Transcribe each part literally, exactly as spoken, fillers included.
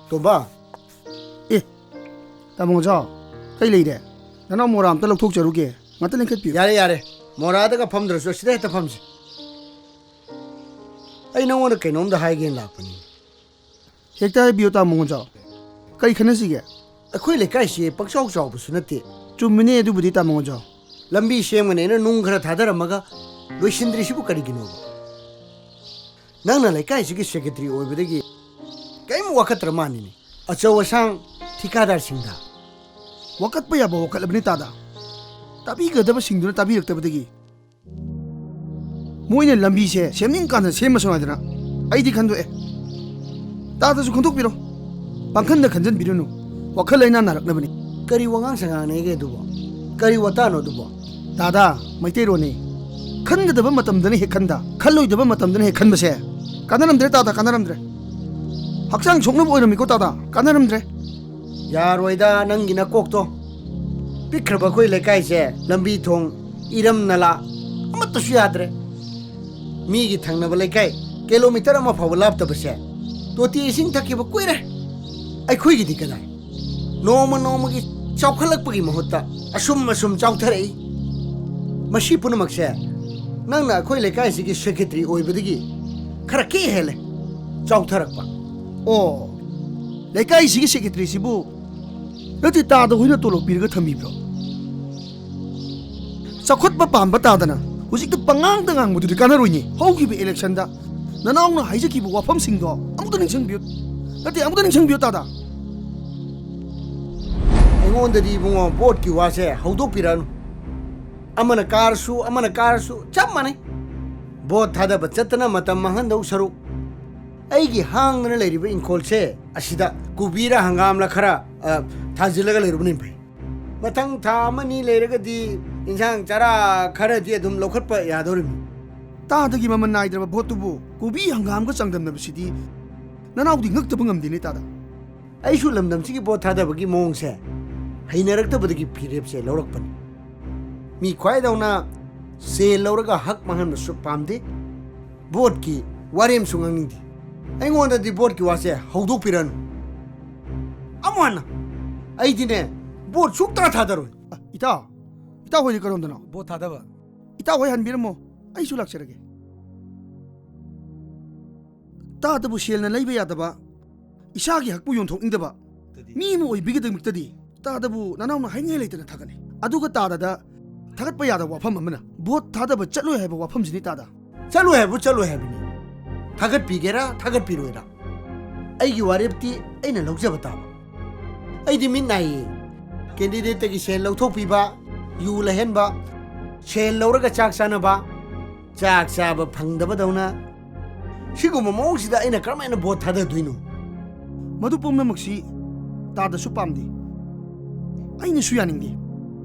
ꯇꯣꯝꯕ꯫ ꯑꯦ, ꯇꯥꯃꯣ ꯉꯣꯟꯆꯥꯎ, ꯀꯩ ꯂꯩꯔꯦ? ꯅꯅꯥꯎ ꯃꯣꯔꯥ ꯑꯝꯇ ꯂꯧꯊꯣꯛꯆꯔꯨꯒꯦ, ꯉꯥꯛꯇ ꯂꯦꯡꯈꯠꯄꯤꯌꯨ꯫ ꯌꯥꯔꯦ, ꯌꯥꯔꯦ, ꯃꯣꯔꯥꯗꯒ ꯐꯝꯗ꯭ꯔꯁꯨ ꯑꯁꯤꯗ ꯍꯦꯛꯇ ꯐꯝꯁꯤ꯫ ꯑꯩ ꯅꯉꯣꯟꯗ ꯀꯩꯅꯣꯝꯗ ꯍꯥꯏꯒꯦꯅ ꯂꯥꯛꯄꯅꯤ꯫ ꯍꯦꯛꯇ ꯍꯥꯏꯕꯤꯌꯨ, ꯇꯥꯃꯣ ꯉꯣꯟꯆꯥꯎ, ꯀꯔꯤ ꯈꯟꯅꯁꯤꯒꯦ? ꯑꯩꯈꯣꯏ ꯂꯩꯀꯥꯏꯁꯤ ꯄꯪꯆꯥꯎ ꯆꯥꯎꯕꯁꯨ ꯅꯠꯇꯦ꯫ ꯆꯨꯝꯃꯤꯅꯦ ꯑꯗꯨꯕꯨꯗꯤ, ꯇꯥꯃꯣ ꯉꯣꯟꯆꯥꯎ꯫ ꯂꯝꯕꯤ ꯁꯦꯝꯒꯅꯦꯅ ꯅꯨꯡ ꯈꯔ ꯊꯥꯗꯔꯝꯃꯒ ꯂꯣꯏꯁꯤꯟꯗ꯭ꯔꯤꯁꯤꯕꯨ ꯀꯔꯤꯒꯤꯅꯣꯕ? ꯅꯪꯅ ꯂꯩꯀꯥꯏꯁꯤꯒꯤ ꯁꯦꯀ꯭ꯔꯦꯇꯔꯤ ꯑꯣꯏꯕꯗꯒꯤ ꯀꯔꯤꯝ ꯋꯥꯀꯠꯇ꯭ꯔ ꯃꯥꯜꯂꯤꯅꯦ, ꯑꯆꯧ ꯑꯁꯥꯡ ꯊꯤꯀꯥꯗꯥꯔꯁꯤꯡꯗ꯫ ꯋꯥꯀꯠꯄ ꯌꯥꯕ ꯋꯥꯀꯠꯂꯕꯅꯤ ꯇꯥꯗ꯫ ꯇꯥꯕꯤꯒꯗꯕꯁꯤꯡꯗꯨꯅ ꯇꯥꯕꯤꯔꯛꯇꯕꯗꯒꯤ꯫ ꯃꯣꯏꯅ ꯂꯝꯕꯤꯁꯦ ꯁꯦꯝꯅꯤꯡ ꯀꯥꯟꯗ ꯁꯦꯝꯃꯁꯨ ꯍꯥꯏꯗꯅ ꯑꯩꯗꯤ ꯈꯟꯗꯣꯛꯑꯦ꯫ ꯇꯥꯗꯁꯨ ꯈꯟꯗꯣꯛꯄꯤꯔꯣ꯫ ꯄꯥꯡꯈꯟꯗ ꯈꯟꯖꯟꯕꯤꯔꯨꯅꯨ꯫ ꯋꯥꯈꯜ ꯂꯩꯅꯥ ꯅꯥꯔꯛꯅꯕꯅꯤ꯫ ꯀꯔꯤ ꯋꯥꯉꯥꯡ ꯁꯉꯥꯡꯅꯦꯒꯦ ꯑꯗꯨꯕꯣ? ꯀꯔꯤ ꯋꯥꯇꯥꯅꯣ ꯑꯗꯨꯕꯣ? ꯇꯥꯗ, ꯃꯩꯇꯩꯔꯣꯟꯅꯤ꯫ ꯈꯟꯒꯗꯕ ꯃꯇꯝꯗꯅ ꯍꯦꯛ ꯈꯟꯗ, ꯈꯜꯂꯣꯏꯗꯕ ꯃꯇꯝꯗꯅ ꯍꯦꯛ ꯈꯟꯕꯁꯦ ꯀꯥꯟꯅꯔꯝꯗ꯭ꯔꯦ ꯇꯥꯗ, ꯀꯥꯟꯅꯔꯝꯗ꯭ꯔꯦ꯫ ꯍꯛꯆꯥꯡ ꯁꯣꯛꯅꯕ ꯑꯣꯏꯔꯝꯃꯤꯀꯣ ꯇꯥꯗ, ꯀꯥꯟꯅꯔꯝꯗ꯭ꯔꯦ꯫ ꯌꯥꯔꯣꯏꯗ ꯅꯪꯒꯤ ꯅꯀꯣꯛꯇꯣ꯫ ꯄꯤꯛꯈ꯭ꯔꯕ ꯑꯩꯈꯣꯏ ꯂꯩꯀꯥꯏꯁꯦ ꯂꯝꯕꯤ ꯊꯣꯡ, ꯏꯔꯝ ꯅꯂꯥ ꯑꯃꯠꯇꯁꯨ ꯌꯥꯗ꯭ꯔꯦ꯫ ꯃꯤꯒꯤ ꯊꯪꯅꯕ ꯂꯩꯀꯥꯏ ꯀꯤꯂꯣꯃꯤꯇꯔ ꯑꯃ ꯐꯥꯎꯕ ꯂꯥꯞꯇꯕꯁꯦ ꯇꯣꯇꯤ ꯏꯁꯤꯡ ꯊꯛꯈꯤꯕ ꯀꯨꯏꯔꯦ꯫ ꯑꯩꯈꯣꯏꯒꯤꯗꯤ ꯀꯗꯥꯏ? ꯅꯣꯡꯃ ꯅꯣꯡꯃꯒꯤ ꯆꯥꯎꯈꯠꯂꯛꯄꯒꯤ ꯃꯍꯨꯠꯇ ꯑꯁꯨꯝ ꯑꯁꯨꯝ ꯆꯥꯎꯊꯔꯛꯏ꯫ ꯃꯁꯤ ꯄꯨꯝꯅꯃꯛꯁꯦ ꯅꯪꯅ ꯑꯩꯈꯣꯏ ꯂꯩꯀꯥꯏꯁꯤꯒꯤ ꯁꯦꯀ꯭ꯔꯦꯇꯔꯤ ꯑꯣꯏꯕꯗꯒꯤ ꯈꯔ ꯀꯦ ꯍꯦꯜꯂꯦ ꯆꯥꯎꯊꯔꯛꯄ꯫ ꯑꯣ, ꯂꯩꯀꯥꯏꯁꯤꯒꯤ ꯁꯦꯀ꯭ꯔꯦꯇꯔꯤꯁꯤꯕꯨ ꯅꯠꯇꯦ ꯇꯥꯗ ꯍꯣꯏꯅ ꯇꯣꯂꯣꯞ ꯄꯤꯔꯒ ꯊꯝꯃꯤꯕ꯭ꯔꯣ? ꯆꯥꯎꯈꯠꯄ ꯄꯥꯝꯕ ꯇꯥꯗꯅ ꯍꯧꯖꯤꯛꯇ ꯄꯉꯥꯡꯗ ꯉꯥꯡꯕꯗꯨꯗꯤ ꯀꯥꯟꯅꯔꯣꯏꯅꯦ꯫ ꯍꯧꯈꯤꯕ ꯏꯂꯦꯛꯁꯟꯗ ꯅꯅꯥꯎꯅ ꯍꯥꯏꯖꯈꯤꯕ ꯋꯥꯐꯝꯁꯤꯡꯗꯣ ꯑꯃꯨꯛꯇ ꯅꯤꯡꯁꯤꯡꯕꯤꯌꯨ꯫ ꯅꯠꯇꯦ, ꯑꯃꯨꯛꯇ ꯅꯤꯡꯁꯤꯡꯕꯤꯌꯨ ꯇꯥꯗ꯫ ꯑꯩꯉꯣꯟꯗꯗꯤ ꯏꯕꯨꯡꯉꯣ ꯚꯣꯠꯀꯤ ꯋꯥꯁꯦ ꯍꯧꯗꯣꯛꯄꯤꯔꯛꯑꯅꯨ꯫ ꯑꯃꯅ ꯀꯥꯔꯁꯨ ꯑꯃꯅ ꯀꯥꯔꯁꯨ ꯆꯞ ꯃꯥꯟꯅꯩ꯫ ꯚꯣꯠ ꯊꯥꯗꯕ ꯆꯠꯇꯅ ꯃꯇꯝ ꯃꯥꯡꯍꯟꯗꯧ ꯁꯔꯨꯛ ꯑꯩꯒꯤ ꯍꯥꯡꯗꯅ ꯂꯩꯔꯤꯕ ꯏꯪꯈꯣꯜꯁꯦ ꯑꯁꯤꯗ ꯀꯣꯕꯤꯔ ꯍꯪꯒꯥꯝꯂ ꯈꯔ, ꯑ, ꯊꯥꯖꯤꯜꯂꯒ ꯂꯩꯔꯨꯕꯅ ꯐꯩ꯫ ꯃꯊꯪ ꯊꯥ ꯑꯃꯅꯤ ꯂꯩꯔꯒꯗꯤ ꯏꯟꯁꯥꯡ ꯆꯔꯥ ꯈꯔꯗꯤ ꯑꯗꯨꯝ ꯂꯧꯈꯠꯄ ꯌꯥꯗꯧꯔꯤꯕꯅꯤ꯫ ꯇꯥꯗꯒꯤ ꯃꯃꯜ ꯅꯥꯏꯗ꯭ꯔꯕ ꯚꯣꯠꯇꯨꯕꯨ ꯀꯣꯕꯤ ꯍꯪꯒꯥꯝꯒ ꯆꯥꯡꯗꯝꯅꯕꯁꯤꯗꯤ ꯅꯅꯥꯎꯗꯤ ꯉꯛꯇꯕ ꯉꯝꯗꯦꯅꯦ ꯇꯥꯗ꯫ ꯑꯩꯁꯨ ꯂꯝꯗꯝꯁꯤꯒꯤ ꯚꯣꯠ ꯊꯥꯗꯕꯒꯤ ꯃꯑꯣꯡꯁꯦ ꯍꯩꯅꯔꯛꯇꯕꯗꯒꯤ ꯐꯤꯔꯦꯞꯁꯦ ꯂꯧꯔꯛꯄꯅꯤ꯫ ꯃꯤ ꯈ꯭ꯋꯥꯏꯗꯧꯅ ꯁꯦꯜ ꯂꯧꯔꯒ ꯍꯛ ꯃꯥꯡꯍꯟꯕꯁꯨ ꯄꯥꯝꯗꯦ꯫ ꯚꯣꯠꯀꯤ ꯋꯥꯔꯦꯝꯁꯨ ꯉꯥꯡꯅꯤꯡꯗꯦ꯫ ꯑꯩꯉꯣꯟꯗꯗꯤ ꯚꯣꯠꯀꯤ ꯋꯥꯁꯦ ꯍꯧꯗꯣꯛꯄꯤꯔꯅꯨ꯫ ꯑꯃꯨꯛ ꯍꯟꯅ꯫ ꯑꯩꯗꯤꯅꯦ, ꯚꯣꯠ ꯁꯨꯛꯇꯥ ꯊꯥꯗꯔꯣꯏ꯫ ꯑ, ꯏꯇꯥꯎ, ꯏꯇꯥꯎ ꯍꯣꯏꯗꯤ ꯀꯔꯣꯝꯗꯅꯣ? ꯚꯣꯠ ꯊꯥꯗꯕ꯫ ꯏꯇꯥꯎ ꯍꯣꯏ ꯍꯟꯕꯤꯔꯝꯃꯣ, ꯑꯩꯁꯨ ꯂꯥꯛꯆꯔꯒꯦ꯫ ꯇꯥꯗꯕꯨ ꯁꯦꯜꯅ ꯂꯩꯕ ꯌꯥꯗꯕ, ꯏꯁꯥꯒꯤ ꯍꯛꯄꯨ ꯌꯣꯟꯊꯣꯛꯅꯤꯡꯗꯕ ꯃꯤ ꯑꯃ ꯑꯣꯏꯕꯒꯤꯗꯃꯛꯇꯗꯤ ꯇꯥꯗꯕꯨ ꯅꯅꯥꯎꯅ ꯍꯥꯏꯅꯤꯡꯉꯥꯏ ꯂꯩꯇꯅ ꯊꯥꯒꯠꯂꯤ꯫ ꯑꯗꯨꯒ ꯇꯥꯗꯗ ꯊꯥꯒꯠꯄ ꯌꯥꯗꯕ ꯋꯥꯐꯝ ꯑꯃꯅ ꯚꯣꯠ ꯊꯥꯗꯕ ꯆꯠꯂꯣꯏ ꯍꯥꯏꯕ ꯋꯥꯐꯝꯁꯤꯅꯤ ꯇꯥꯗ꯫ ꯆꯠꯂꯣꯏ ꯍꯥꯏꯕꯨ ꯆꯠꯂꯣꯏ ꯍꯥꯏꯕꯅꯤ꯫ ꯊꯥꯒꯠꯄꯤꯒꯦꯔꯥ ꯊꯥꯒꯠꯄꯤꯔꯣꯏꯔꯥ, ꯑꯩꯒꯤ ꯋꯥꯔꯦꯞꯇꯤ ꯑꯩꯅ ꯂꯧꯖꯕ ꯇꯥꯕ꯫ ꯑꯩꯗꯤ ꯃꯤꯠ ꯅꯥꯏꯌꯦ꯫ ꯀꯦꯟꯗꯤꯗꯦꯠꯇꯒꯤ ꯁꯦꯜ ꯂꯧꯊꯣꯛꯄꯤꯕ, ꯌꯨ ꯂꯩꯍꯟꯕ, ꯁꯦꯜ ꯂꯧꯔꯒ ꯆꯥꯛ ꯆꯥꯅꯕ, ꯆꯥꯛ ꯆꯥꯕ ꯐꯪꯗꯕꯗꯧꯅ, ꯁꯤꯒꯨꯝꯕ ꯃꯑꯣꯡꯁꯤꯗ ꯑꯩꯅ ꯀꯔꯝꯍꯥꯏꯅ ꯚꯣꯠ ꯊꯥꯗꯗꯣꯏꯅꯣ? ꯃꯗꯨ ꯄꯨꯝꯅꯃꯛꯁꯤ ꯇꯥꯗꯁꯨ ꯄꯥꯝꯗꯦ, ꯑꯩꯅꯁꯨ ꯌꯥꯅꯤꯡꯗꯦ꯫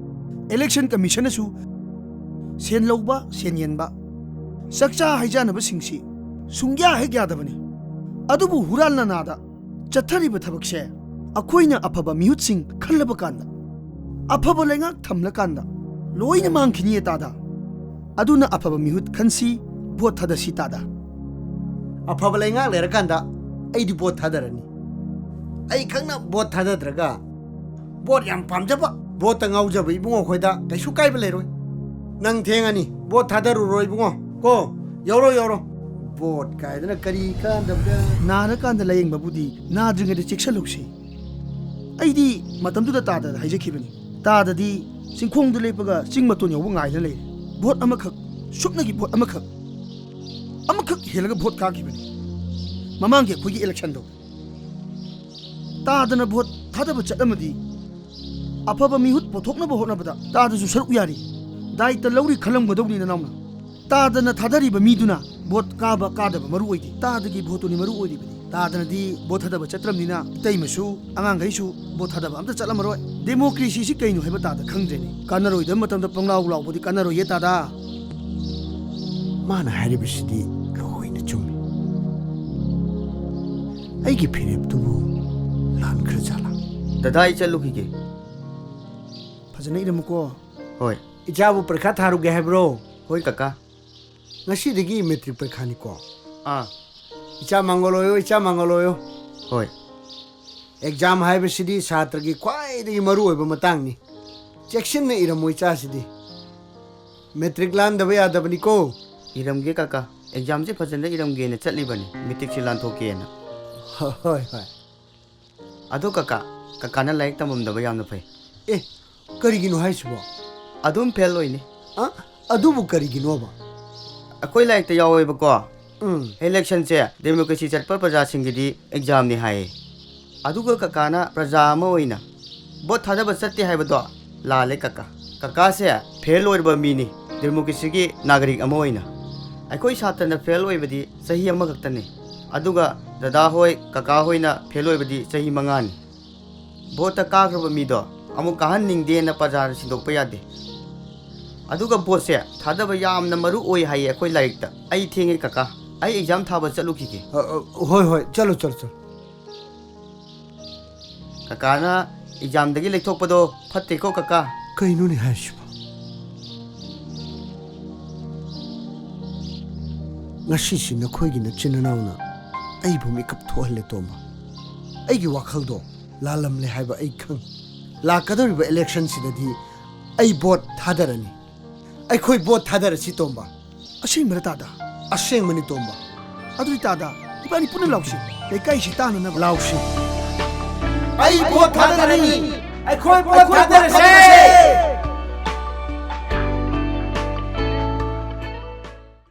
ꯏꯂꯦꯛꯁꯟ ꯀꯃꯤꯁꯟꯅꯁꯨ ꯁꯦꯟ ꯂꯧꯕ, ꯁꯦꯟ ꯌꯦꯟꯕ, ꯆꯥꯛꯆꯥ ꯍꯩꯖꯥꯟꯅꯕꯁꯤꯡꯁꯤ ꯁꯨꯡꯌꯥ ꯍꯦꯛ ꯌꯥꯗꯕꯅꯤ꯫ ꯑꯗꯨꯕꯨ ꯍꯨꯔꯥꯟ ꯂꯥꯟꯅꯥꯗ ꯆꯠꯊꯔꯤꯕ ꯊꯕꯛꯁꯦ ꯑꯩꯈꯣꯏꯅ ꯑꯐꯕ ꯃꯤꯍꯨꯠꯁꯤꯡ ꯈꯜꯂꯕ ꯀꯥꯟꯗ, ꯑꯐꯕ ꯂꯩꯉꯥꯛ ꯊꯝꯂꯀꯥꯟꯗ ꯂꯣꯏꯅ ꯃꯥꯡꯈꯤꯅꯤꯌꯦ ꯇꯥꯗ꯫ ꯑꯗꯨꯅ ꯑꯐꯕ ꯃꯤꯍꯨꯠ ꯈꯟꯁꯤ, ꯚꯣꯠ ꯊꯥꯗꯁꯤ ꯇꯥꯗ꯫ ꯑꯐꯕ ꯂꯩꯉꯥꯛ ꯂꯩꯔꯀꯥꯟꯗ ꯑꯩꯗꯤ ꯚꯣꯠ ꯊꯥꯗꯔꯅꯤ꯫ ꯑꯩ ꯈꯛꯅ ꯚꯣꯠ ꯊꯥꯗꯗ꯭ꯔꯒ, ꯚꯣꯠ ꯌꯥꯝ ꯄꯥꯝꯖꯕ, ꯚꯣꯠꯇ ꯉꯥꯎꯖꯕ ꯏꯕꯨꯡꯉꯣ ꯑꯩꯈꯣꯏꯗ ꯀꯩꯁꯨ ꯀꯥꯏꯕ ꯂꯩꯔꯣꯏ꯫ ꯅꯪ ꯊꯦꯡꯉꯅꯤ, ꯚꯣꯠ ꯊꯥꯗꯔꯨꯔꯣ ꯏꯕꯨꯡꯉꯣ꯫ ꯀꯣ, ꯌꯧꯔꯣ, ꯌꯧꯔꯣ꯫ ꯚꯣꯠ ꯀꯥꯏꯗꯅ ꯀꯔꯤ ꯀꯥꯟꯗꯕꯗ? ꯅꯥꯔꯀꯥꯟꯗ ꯂꯥꯌꯦꯡꯕꯕꯨꯗꯤ ꯅꯥꯗ꯭ꯔꯤꯉꯩꯗ ꯆꯦꯛꯁꯜꯍꯧꯁꯤ꯫ ꯑꯩꯗꯤ ꯃꯇꯝꯗꯨꯗ ꯇꯥꯗꯗ ꯍꯥꯏꯖꯈꯤꯕꯅꯤ꯫ ꯇꯥꯗꯗꯤ ꯆꯤꯡꯈꯣꯡꯗ ꯂꯦꯞꯄꯒ ꯆꯤꯡ ꯃꯇꯣꯟ ꯌꯧꯕ ꯉꯥꯏꯗꯅ ꯂꯩꯔꯦ꯫ ꯚꯣꯠ ꯑꯃꯈꯛ, ꯁꯨꯞꯅꯒꯤ ꯚꯣꯠ ꯑꯃꯈꯛ, ꯑꯃꯈꯛ ꯍꯦꯜꯂꯒ ꯚꯣꯠ ꯀꯥꯈꯤꯕꯅꯤ꯫ ꯃꯃꯥꯡꯒꯤ ꯑꯩꯈꯣꯏꯒꯤ ꯏꯂꯦꯛꯁꯟꯗꯣ ꯇꯥꯗꯅ ꯚꯣꯠ ꯊꯥꯗꯕ ꯆꯠꯂꯝꯃꯗꯤ ꯑꯐꯕ ꯃꯤꯍꯨꯠ ꯄꯨꯊꯣꯛꯅꯕ ꯍꯣꯠꯅꯕꯗ ꯇꯥꯗꯁꯨ ꯁꯔꯨꯛ ꯌꯥꯔꯤ꯫ ꯗꯥꯏꯇ ꯂꯧꯔꯤ ꯈꯜꯂꯝꯒꯗꯧꯅꯤ ꯅꯅꯥꯎꯅ꯫ ꯇꯥꯗꯅ ꯊꯥꯗꯔꯤꯕ ꯃꯤꯗꯨꯅ ꯚꯣꯠ ꯀꯥꯕ ꯀꯥꯗꯕ ꯃꯔꯨ ꯑꯣꯏꯗꯦ꯫ ꯇꯥꯗꯒꯤ ꯚꯣꯠꯇꯨꯅꯤ ꯃꯔꯨ ꯑꯣꯏꯔꯤꯕꯗꯤ꯫ ꯇꯥꯗꯅꯗꯤ ꯚꯣꯠ ꯊꯥꯗꯕ ꯆꯠꯇ꯭ꯔꯕꯅꯤꯅ ꯏꯇꯩꯃꯁꯨ, ꯑꯉꯥꯡꯈꯩꯁꯨ ꯚꯣꯠ ꯊꯥꯗꯕ ꯑꯝꯇ ꯆꯠꯂꯝꯃꯔꯣꯏ꯫ ꯗꯦꯃꯣꯀ꯭ꯔꯦꯁꯤꯁꯤ ꯀꯩꯅꯣ ꯍꯥꯏꯕ ꯇꯥꯗ ꯈꯪꯗ꯭ꯔꯦꯅꯦ꯫ ꯀꯥꯟꯅꯔꯣꯏꯗꯕ ꯃꯇꯝꯗ ꯄꯪꯂꯥꯎ ꯂꯥꯎꯕꯗꯤ ꯀꯥꯟꯅꯔꯣꯏꯌꯦ ꯇꯥꯗ꯫ ꯃꯥꯅ ꯍꯥꯏꯔꯤꯕꯁꯤꯗꯤ ꯂꯣꯏꯅ ꯆꯨꯝꯃꯤ꯫ ꯑꯩꯒꯤ ꯐꯤꯔꯦꯞꯇꯨꯕꯨ ꯂꯥꯟꯈ꯭ꯔꯖꯥꯠꯂꯥ? ꯗꯗꯥ, ꯑꯩ ꯆꯠꯂꯨꯈꯤꯒꯦ꯫ ꯐꯖꯅ ꯏꯔꯝꯃꯨꯀꯣ꯫ ꯍꯣꯏ꯫ ꯏꯆꯥꯕꯨ ꯄꯔꯤꯈꯥ ꯊꯥꯔꯨꯒꯦ ꯍꯥꯏꯕ꯭ꯔꯣ? ꯍꯣꯏ, ꯀꯀꯥ꯫ ꯉꯁꯤꯗꯒꯤ ꯃꯦꯇ꯭ꯔꯤꯛ ꯄꯔꯤꯈꯥꯅꯤꯀꯣ? ꯑꯥ꯫ ꯏꯆꯥ ꯃꯥꯡꯒꯣꯜ ꯑꯣꯏꯌꯣ, ꯏꯆꯥ ꯃꯥꯡꯒꯣꯜ ꯑꯣꯏꯌꯣ꯫ ꯍꯣꯏ꯫ ꯑꯦꯛꯖꯥꯝ ꯍꯥꯏꯕꯁꯤꯗꯤ ꯁꯥꯇ꯭ꯔꯒꯤ ꯈ꯭ꯋꯥꯏꯗꯒꯤ ꯃꯔꯨ ꯑꯣꯏꯕ ꯃꯇꯥꯡꯅꯤ꯫ ꯆꯦꯛꯁꯤꯟꯅ ꯏꯔꯝꯃꯣ ꯏꯆꯥꯁꯤꯗꯤ꯫ ꯃꯦꯇ꯭ꯔꯤꯛ ꯂꯥꯟꯗꯕ ꯌꯥꯗꯕꯅꯤꯀꯣ꯫ ꯏꯔꯝꯒꯦ ꯀꯀꯥ꯫ ꯑꯦꯛꯖꯥꯝꯁꯦ ꯐꯖꯅ ꯏꯔꯝꯒꯦꯅ ꯆꯠꯂꯤꯕꯅꯤ, ꯃꯦꯇ꯭ꯔꯤꯛꯁꯦ ꯂꯥꯟꯊꯣꯛꯀꯦꯅ꯫ ꯍꯣꯏ, ꯍꯣꯏ꯫ ꯑꯗꯣ ꯀꯀꯥ, ꯀꯀꯥꯅ ꯂꯥꯏꯔꯤꯛ ꯇꯝꯃꯝꯗꯕ ꯌꯥꯝꯅ ꯐꯩ꯫ ꯑꯦ, ꯀꯔꯤꯒꯤꯅꯣ ꯍꯥꯏꯁꯤꯕꯣ? ꯑꯗꯨꯝ ꯐꯦꯜ ꯑꯣꯏꯅꯤ꯫ ꯑ? ꯑꯗꯨꯕꯨ ꯀꯔꯤꯒꯤꯅꯣꯕ? ꯑꯩꯈꯣꯏ ꯂꯥꯏꯔꯤꯛꯇ ꯌꯥꯎꯋꯦꯕꯀꯣ꯫ ꯎꯝ꯫ ꯏꯂꯦꯛꯁꯟꯁꯦ ꯗꯦꯃꯣꯀ꯭ꯔꯦꯁꯤ ꯆꯠꯄ ꯄ꯭ꯔꯖꯥꯁꯤꯡꯒꯤꯗꯤ ꯑꯦꯛꯖꯥꯝꯅꯤ ꯍꯥꯏꯌꯦ꯫ ꯑꯗꯨꯒ ꯀꯀꯥꯅ ꯄ꯭ꯔꯖꯥ ꯑꯃ ꯑꯣꯏꯅ ꯚꯣꯠ ꯊꯥꯗꯕ ꯆꯠꯇꯦ ꯍꯥꯏꯕꯗꯣ ꯂꯥꯜꯂꯦ ꯀꯀꯥ꯫ ꯀꯀꯥꯁꯦ ꯐꯦꯜ ꯑꯣꯏꯔꯕ ꯃꯤꯅꯤ, ꯗꯦꯃꯣꯀ꯭ꯔꯦꯁꯤꯒꯤ ꯅꯥꯒꯔꯤꯛ ꯑꯃ ꯑꯣꯏꯅ꯫ ꯑꯩꯈꯣꯏ ꯁꯥꯇ꯭ꯔꯅ ꯐꯦꯜ ꯑꯣꯏꯕꯗꯤ ꯆꯍꯤ ꯑꯃꯈꯛꯇꯅꯤ꯫ ꯑꯗꯨꯒ ꯗꯗꯥ ꯍꯣꯏ, ꯀꯀꯥ ꯍꯣꯏꯅ ꯐꯦꯜ ꯑꯣꯏꯕꯗꯤ ꯆꯍꯤ ꯃꯉꯥꯅꯤ꯫ ꯚꯣꯠꯇ ꯀꯥꯈ꯭ꯔꯕ ꯃꯤꯗꯣ ꯑꯃꯨꯛ ꯀꯥꯍꯟꯅꯤꯡꯗꯦꯅ ꯄ꯭ꯔꯖꯥꯅ ꯁꯤꯟꯗꯣꯛꯄ ꯌꯥꯗꯦ꯫ ꯑꯗꯨꯒ ꯚꯣꯠꯁꯦ ꯊꯥꯗꯕ ꯌꯥꯝꯅ ꯃꯔꯨ ꯑꯣꯏ ꯍꯥꯏꯌꯦ ꯑꯩꯈꯣꯏ ꯂꯥꯏꯔꯤꯛꯇ꯫ ꯑꯩ ꯊꯦꯡꯉꯦ ꯀꯀꯥ, ꯑꯩ ꯑꯦꯛꯖꯥꯝ ꯊꯥꯕ ꯆꯠꯂꯨꯈꯤꯒꯦ꯫ ꯑ, ꯑ, ꯍꯣꯏ, ꯍꯣꯏ, ꯆꯠꯂꯨ, ꯆꯠꯂꯨ, ꯆꯠꯂꯨ꯫ ꯀꯀꯥꯅ ꯑꯦꯛꯖꯥꯝꯗꯒꯤ ꯂꯩꯊꯣꯛꯄꯗꯣ ꯐꯠꯇꯦꯀꯣ ꯀꯀꯥ꯫ ꯀꯩꯅꯣꯅꯦ ꯍꯥꯏꯁꯤꯕꯣ? ꯉꯁꯤꯁꯤ ꯅꯈꯣꯏꯒꯤ ꯅꯆꯤꯟ ꯅꯅꯥꯎꯅ ꯑꯩꯕꯨ ꯃꯤꯀꯞ ꯊꯣꯛꯍꯜꯂꯦ, ꯇꯣꯝꯕ꯫ ꯑꯩꯒꯤ ꯋꯥꯈꯜꯗꯣ ꯂꯥꯜꯂꯝꯂꯦ ꯍꯥꯏꯕ ꯑꯩ ꯈꯪ꯫ ꯂꯥꯛꯀꯗꯧꯔꯤꯕ ꯏꯂꯦꯛꯁꯟꯁꯤꯗꯗꯤ ꯑꯩ ꯚꯣꯠ ꯊꯥꯗꯔꯅꯤ꯫ ꯑꯩꯈꯣꯏ ꯚꯣꯠ ꯊꯥꯗꯔꯁꯤ, ꯇꯣꯝꯕ꯫ ꯑꯁꯦꯡꯕꯔ, ꯇꯥꯗ? ꯑꯁꯦꯡꯕꯅꯤ, ꯇꯣꯝꯕ꯫ ꯑꯗꯨꯗꯤ, ꯇꯥꯗ, ꯏꯕꯥꯅꯤ ꯄꯨꯟꯅ ꯂꯥꯎꯁꯤ, ꯂꯩꯀꯥꯏꯁꯤ ꯇꯥꯅꯅꯕ꯫ ꯂꯥꯎꯁꯤ꯫ ꯑꯩ ꯚꯣꯠ ꯊꯥꯗꯔꯅꯤ꯫ ꯑꯩꯈꯣꯏ ꯚꯣꯠ ꯊꯥꯗꯔꯁꯦ꯫